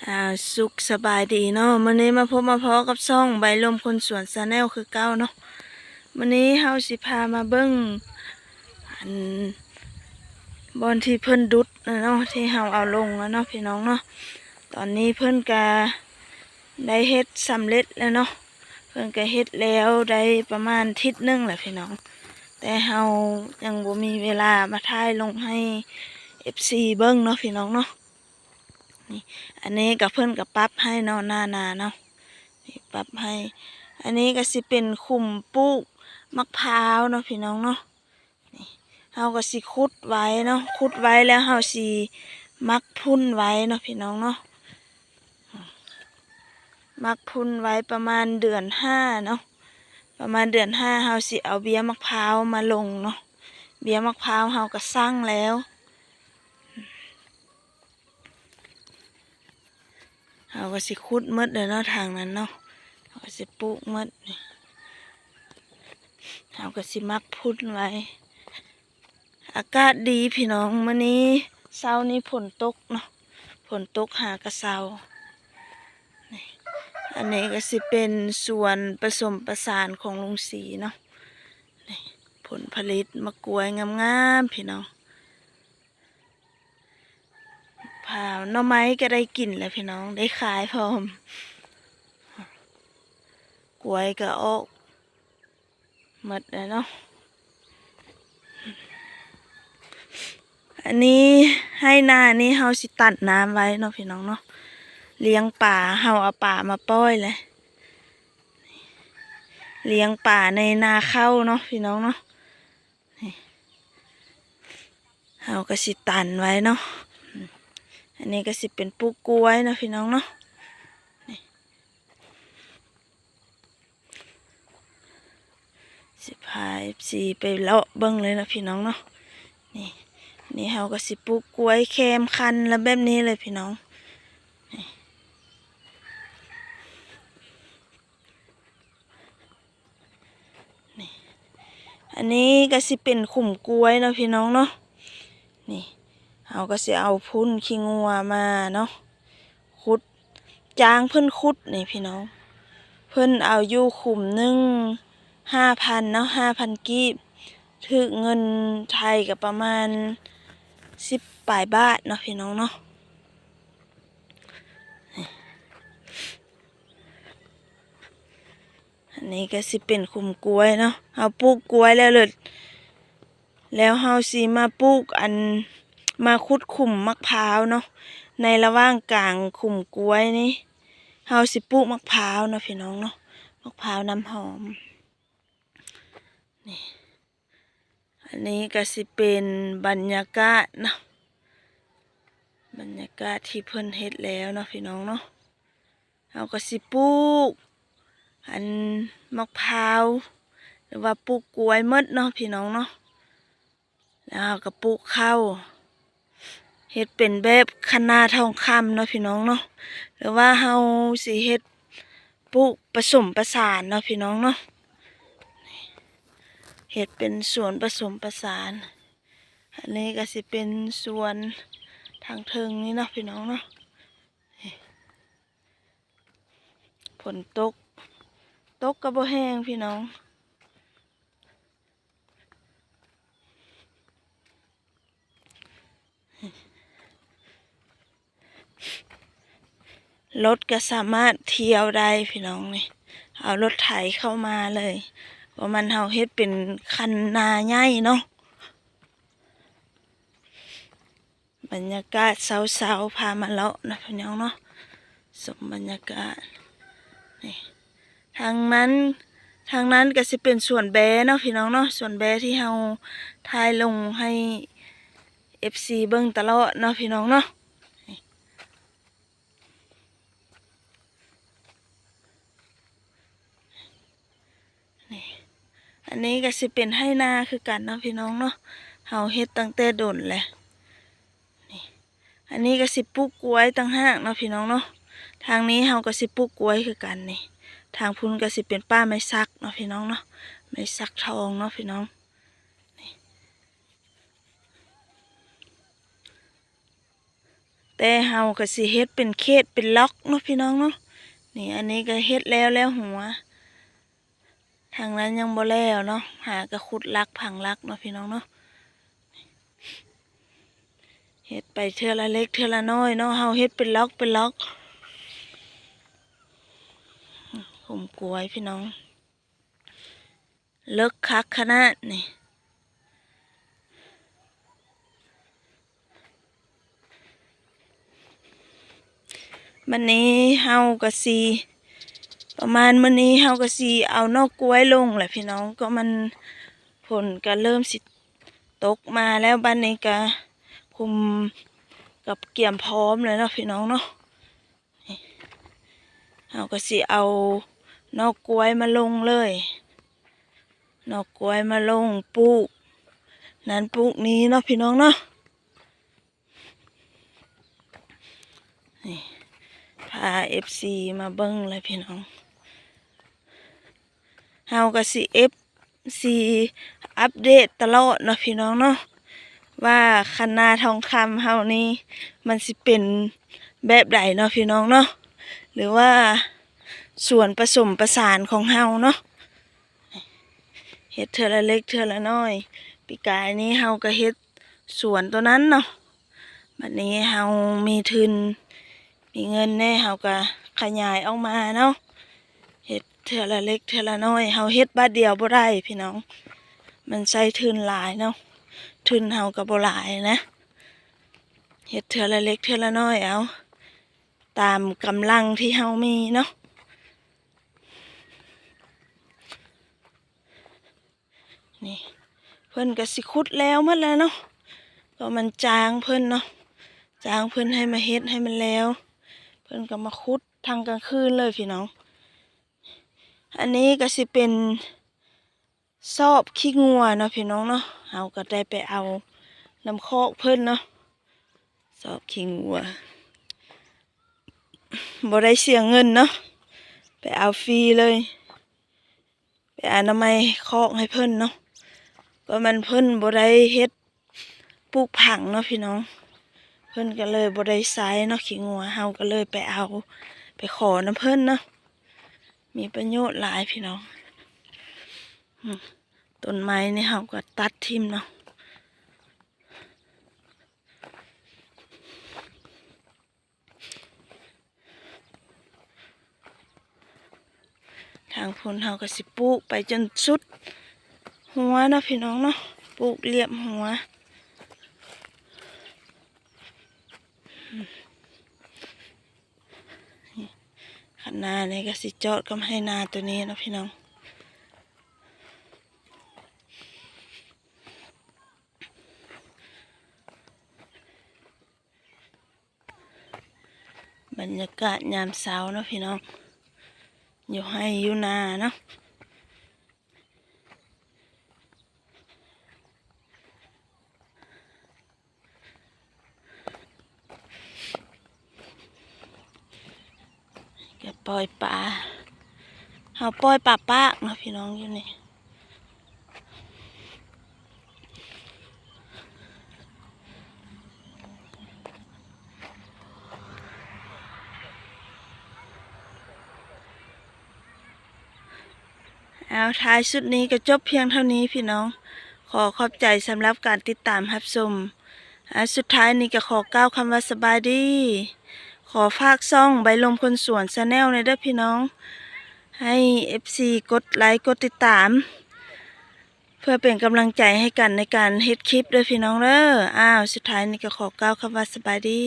ອ່າ ສຸກສະບາຍດີເນາະ, ມື້ນີ້ມາພົບມາພໍ້ກັບຊ່ອງໃບລົມຄົນສວນ Channel ຄືເກົ່າເນາະ. ມື້ນີ້ເຮົາຊິພາມາເບິ່ງ ອັນ ບ່ອນທີ່ເພິ່ນດຸດນະເນາະ ທີ່ເຮົາເອົາລົງນະເນາະ ພີ່ນ້ອງເນາະ. ຕອນນີ້ເພິ່ນກະໄດ້ເຮັດສຳເລັດແລ້ວເນາະ, ເພິ່ນກະເຮັດແລ້ວໄດ້ປະມານທິດໜຶ່ງແຫຼະ ພີ່ນ້ອງ, ແຕ່ເຮົາຍັງບໍ່ມີເວລາມາຖ່າຍລົງໃຫ້ ເອັຟຊີ ເບິ່ງເນາະ ພີ່ນ້ອງເນາະ. ນີ້ ອັນນີ້ກໍເພິ່ນກໍປັບໃຫ້ເນາະ ໜ້ານາເນາະ ນີ້ປັບໃຫ້. ອັນນີ້ກໍຊິເປັນຂຸມປູກໝາກພ້າວເນາະ ພີ່ນ້ອງເນາະ. ນີ້ ເຮົາກໍຊິຂຸດໄວ້ເນາະ, ຂຸດໄວ້ແລ້ວເຮົາຊິໝັກຝຸ່ນໄວ້ເນາະ ພີ່ນ້ອງເນາະ. ໝັກຝຸ່ນໄວ້ປະມານເດືອນຫ້າເນາະ, ປະມານເດືອນຫ້າເຮົາຊິເອົາເບ້ຍໝາກພ້າວມາລົງເນາະ. ເບ້ຍໝາກພ້າວເຮົາກໍສັງແລ້ວ. ເຮົາກໍຊິຂຸດໝົດເລີຍເນາະ ທາງນັ້ນເນາະ, ເຮົາກໍຊິປູກໝົດນີ້, ເຮົາກໍຊິໝັກຝຸ່ນໄວ້. ອາກາດດີພີ່ນ້ອງ, ມື້ນີ້ເຊົ້ານີ້ຝົນຕົກເນາະ, ຝົນຕົກຫາກະເຊົາ. ນີ້ ອັນນີ້ກໍຊິເປັນສວນປະສົມປະສານຂອງລຸງສີເນາະ. ນີ້ ຜົນຜະລິດໝາກກ້ວຍງາມໆ ພີ່ນ້ອງ. ພ້າວ ໜໍ່ໄມ້ກໍໄດ້ກິນແລ້ວພີ່ນ້ອງ, ໄດ້ຂາຍພ້ອມ. ກ້ວຍກໍອອກໝົດແລ້ວເນາະ. ອັນນີ້ໄຮ່ນານີ້ເຮົາຊິຕັນນ້ຳໄວ້ເນາະ ພີ່ນ້ອງເນາະ, ລ້ຽງປາ, ເຮົາເອົາປາມາປ່ອຍແຫຼະ, ລ້ຽງປາໃນນາເຂົ້າເນາະ ພີ່ນ້ອງເນາະ. ນີ້ ເຮົາກໍຊິຕັນໄວ້ເນາະ. ອັນນີ້ກໍຊິເປັນປູກກ້ວຍເນາະ ພີ່ນ້ອງເນາະ. ນີ້ ຊິພາ ເອັຟຊີ ໄປເລາະເບິ່ງເລີຍເນາະ ພີ່ນ້ອງເນາະ. ນີ້ ນີ້ເຮົາກໍຊິປູກກ້ວຍແຄມຄັນລະແບບນີ້ເລີຍ ພີ່ນ້ອງ. ນີ້ ນີ້ ອັນນີ້ກໍຊິເປັນຂຸມກ້ວຍເນາະ ພີ່ນ້ອງເນາະ. ນີ້ ເຮົາກໍຊິເອົາຝຸ່ນຂີ້ງົວມາເນາະ, ຂຸດ, ຈ້າງເພິ່ນຂຸດນີ້ ພີ່ນ້ອງ. ເພິ່ນເອົາຢູ່ຂຸມໜຶ່ງຫ້າພັນເນາະ, ຫ້າພັນກີບ, ຖືກເງິນໄທກໍປະມານສິບປາຍບາດເນາະ ພີ່ນ້ອງເນາະ. ອັນນີ້ກໍຊິເປັນຂຸມກ້ວຍເນາະ, ເຮົາປູກກ້ວຍແລ້ວເລີຍ, ແລ້ວເຮົາຊິມາປູກ ອັນ ມາຂຸດຂຸມໝາກພ້າວເນາະ. ໃນລະຫວ່າງກາງຂຸມກ້ວຍນີ້ ເຮົາຊິປູກໝາກພ້າວເນາະ ພີ່ນ້ອງເນາະ, ໝາກພ້າວນ້ຳຫອມ. ນີ້ ອັນນີ້ກໍຊິເປັນບັນຍາກາດເນາະ, ບັນຍາກາດທີ່ເພິ່ນເຮັດແລ້ວເນາະ ພີ່ນ້ອງເນາະ. ເຮົາກໍຊິປູກ ອັນ ໝາກພ້າວ ຫຼືວ່າປູກກ້ວຍໝົດເນາະ ພີ່ນ້ອງເນາະ. ແລ້ວເຮົາກໍປູກເຂົ້າ ເຮັດເປັນແບບຄັນນາທອງຄຳເນາະ ພີ່ນ້ອງເນາະ, ຫຼືວ່າເຮົາຊິເຮັດປູກປະສົມປະສານເນາະ ພີ່ນ້ອງເນາະ, ເຮັດເປັນສວນປະສົມປະສານ. ອັນນີ້ກໍຊິເປັນສວນທາງເທິງນີ້ເນາະ ພີ່ນ້ອງເນາະ. ຝົນຕົກ, ຕົກກໍບໍ່ແຮງ ພີ່ນ້ອງ. ລົດກໍສາມາດທ່ຽວໄດ້ພີ່ນ້ອງນີ້, ເອົາລົດໄຖເຂົ້າມາເລີຍ, ເພາະມັນເຮົາເຮັດເປັນຄັນນາໃຫຍ່ເນາະ. ບັນຍາກາດເຊົ້າໆ ພາມາເລາະນະພີ່ນ້ອງເນາະ, ຊົມບັນຍາກາດ. ນີ້ ທາງນັ້ນ, ທາງນັ້ນກໍຊິເປັນສວນແບເນາະພີ່ນ້ອງເນາະ, ສວນແບທີ່ເຮົາຖ່າຍລົງໃຫ້ເອັຟຊີເບິ່ງຕະຫຼອດເນາະພີ່ນ້ອງເນາະ. ນີ້ ອັນນີ້ກໍຊິເປັນໄຮ່ນາຄືກັນເນາະພີ່ນ້ອງເນາະ, ເຮົາເຮັດຕັ້ງແຕ່ດົນແຫຼະ. ນີ້ ອັນນີ້ກໍຊິປູກກ້ວຍຕ່າງຫາກເນາະພີ່ນ້ອງເນາະ, ທາງນີ້ເຮົາກໍຊິປູກກ້ວຍຄືກັນນີ້, ທາງພຸ້ນກໍຊິເປັນປ່າໄມ້ສັກເນາະພີ່ນ້ອງເນາະ, ໄມ້ສັກທອງເນາະພີ່ນ້ອງ. ນີ້ ແຕ່ເຮົາກໍຊິເຮັດເປັນເຂດເປັນລັອກເນາະພີ່ນ້ອງເນາະ. ນີ້ ອັນນີ້ກໍເຮັດແລ້ວແລ້ວຫົວ ທາງນັ້ນຍັງບໍ່ແລ້ວເນາະ ຫາກໍຂຸດຫຼັກຝັງຫຼັກເນາະພີ່ນ້ອງເນາະ. ເຮັດໄປເທື່ອລະເລັກເທື່ອລະນ້ອຍເນາະ ເຮົາເຮັດເປັນລັອກເປັນລັອກ. ຂຸມກວຍພີ່ນ້ອງ ເລິກຄັກຂະໜາດນີ້. ບັດນີ້ເຮົາກໍຊິ ປະມານມື້ນີ້ເຮົາກໍຊິເອົາໜໍ່ກ້ວຍລົງແຫຼະພີ່ນ້ອງ. ກໍມັນ ຝົນກໍເລີ່ມຊິຕົກມາແລ້ວ ບັດນີ້ກໍຄຸມກັບກຽມພ້ອມແລ້ວເນາະພີ່ນ້ອງເນາະ. ເຮົາກໍຊິເອົາໜໍ່ກ້ວຍມາລົງເລີຍ ໜໍ່ກ້ວຍມາລົງ ປູກນັ້ນປູກນີ້ເນາະພີ່ນ້ອງເນາະ. ນີ້ ພາເອັຟຊີມາເບິ່ງແຫຼະພີ່ນ້ອງ. ເຮົາກໍຊິເອັບ ຊິອັບເດດຕະຫຼອດເນາະພີ່ນ້ອງເນາະ ວ່າຄັນນາທອງຄຳເຮົານີ້ ມັນຊິເປັນແບບໃດເນາະພີ່ນ້ອງເນາະ ຫຼືວ່າສວນປະສົມປະສານຂອງເຮົາເນາະ. ເຮັດເທື່ອລະເລັກເທື່ອລະນ້ອຍ. ປີກາຍນີ້ເຮົາກໍເຮັດສວນໂຕນັ້ນເນາະ. ບັດນີ້ເຮົາມີທຶນ ມີເງິນແດ່ ເຮົາກໍຂະຫຍາຍອອກມາເນາະ. ເຮັດເທື່ອລະເລັກເທື່ອລະນ້ອຍ ເຮົາເຮັດບາດດຽວບໍ່ໄດ້ພີ່ນ້ອງ ມັນໃຊ້ທຶນຫຼາຍເນາະ ທຶນເຮົາກໍບໍ່ຫຼາຍນະ. ເຮັດເທື່ອລະເລັກເທື່ອລະນ້ອຍເອົາ ຕາມກຳລັງທີ່ເຮົາມີເນາະ. ນີ້ ເພິ່ນກໍຊິຂຸດແລ້ວໝົດແລ້ວເນາະ ກໍມັນຈ້າງເພິ່ນເນາະ ຈ້າງເພິ່ນໃຫ້ມາເຮັດໃຫ້ມັນແລ້ວ ເພິ່ນກໍມາຂຸດທັງກາງຄືນເລີຍພີ່ນ້ອງ. ອັນນີ້ກໍຊິເປັນຊອບຂີ້ງົວເນາະພີ່ນ້ອງເນາະ ເຮົາກໍໄດ້ໄປເອົານຳຄອກເພິ່ນເນາະ ຊອບຂີ້ງົວ ບໍ່ໄດ້ເສຍເງິນເນາະ ໄປເອົາຟຣີເລີຍ. ໄປອະນາໄມຄອກໃຫ້ເພິ່ນເນາະ ກໍມັນເພິ່ນບໍ່ໄດ້ເຮັດປູກຝັງເນາະພີ່ນ້ອງ ເພິ່ນກໍເລີຍບໍ່ໄດ້ໃຊ້ເນາະຂີ້ງົວ ເຮົາກໍເລີຍໄປເອົາ ໄປຂໍນຳເພິ່ນເນາະ ມີປະໂຫຍດຫຼາຍພີ່ນ້ອງ. ອືມ ຕົ້ນໄມ້ນີ້ເຮົາກໍຕັດຖິ້ມເນາະ. ທາງພຸ້ນເຮົາກໍຊິປູກໄປຈົນສຸດຫົວເນາະພີ່ນ້ອງເນາະ ປູກລຽບຫົວ. ຄັນນານີ້ກໍຊິຈອດກັບໄຮ່ນາໂຕນີ້ເນາະພີ່ນ້ອງ. ບັນຍາກາດຍາມເຊົ້າເນາະພີ່ນ້ອງ ຢູ່ໄຮ່ຢູ່ນາເນາະ. ກໍປ່ອຍປາ ເຮົາປ່ອຍປາປາກເນາະພີ່ນ້ອງຢູ່ນີ້. ເອົາ ທ້າຍສຸດນີ້ກໍຈົບພຽງເທົ່ານີ້ພີ່ນ້ອງ ຂໍຂອບໃຈສຳລັບການຕິດຕາມຮັບຊົມ. ອາ ສຸດທ້າຍນີ້ກໍຂໍກ່າວຄຳວ່າສະບາຍດີ. ຂໍຝາກຊ່ອງໃບລົມຄົນສວນ Channel ແດ່ເດີພີ່ນ້ອງ ໃຫ້ເອັຟຊີກົດໄລກົດຕິດຕາມ ເພື່ອເປັນກຳລັງໃຈໃຫ້ກັນໃນການເຮັດຄລິບເດີພີ່ນ້ອງເດີ. ອ້າວ ສຸດທ້າຍນີ້ກໍຂໍກ່າວຄຳວ່າສະບາຍດີ.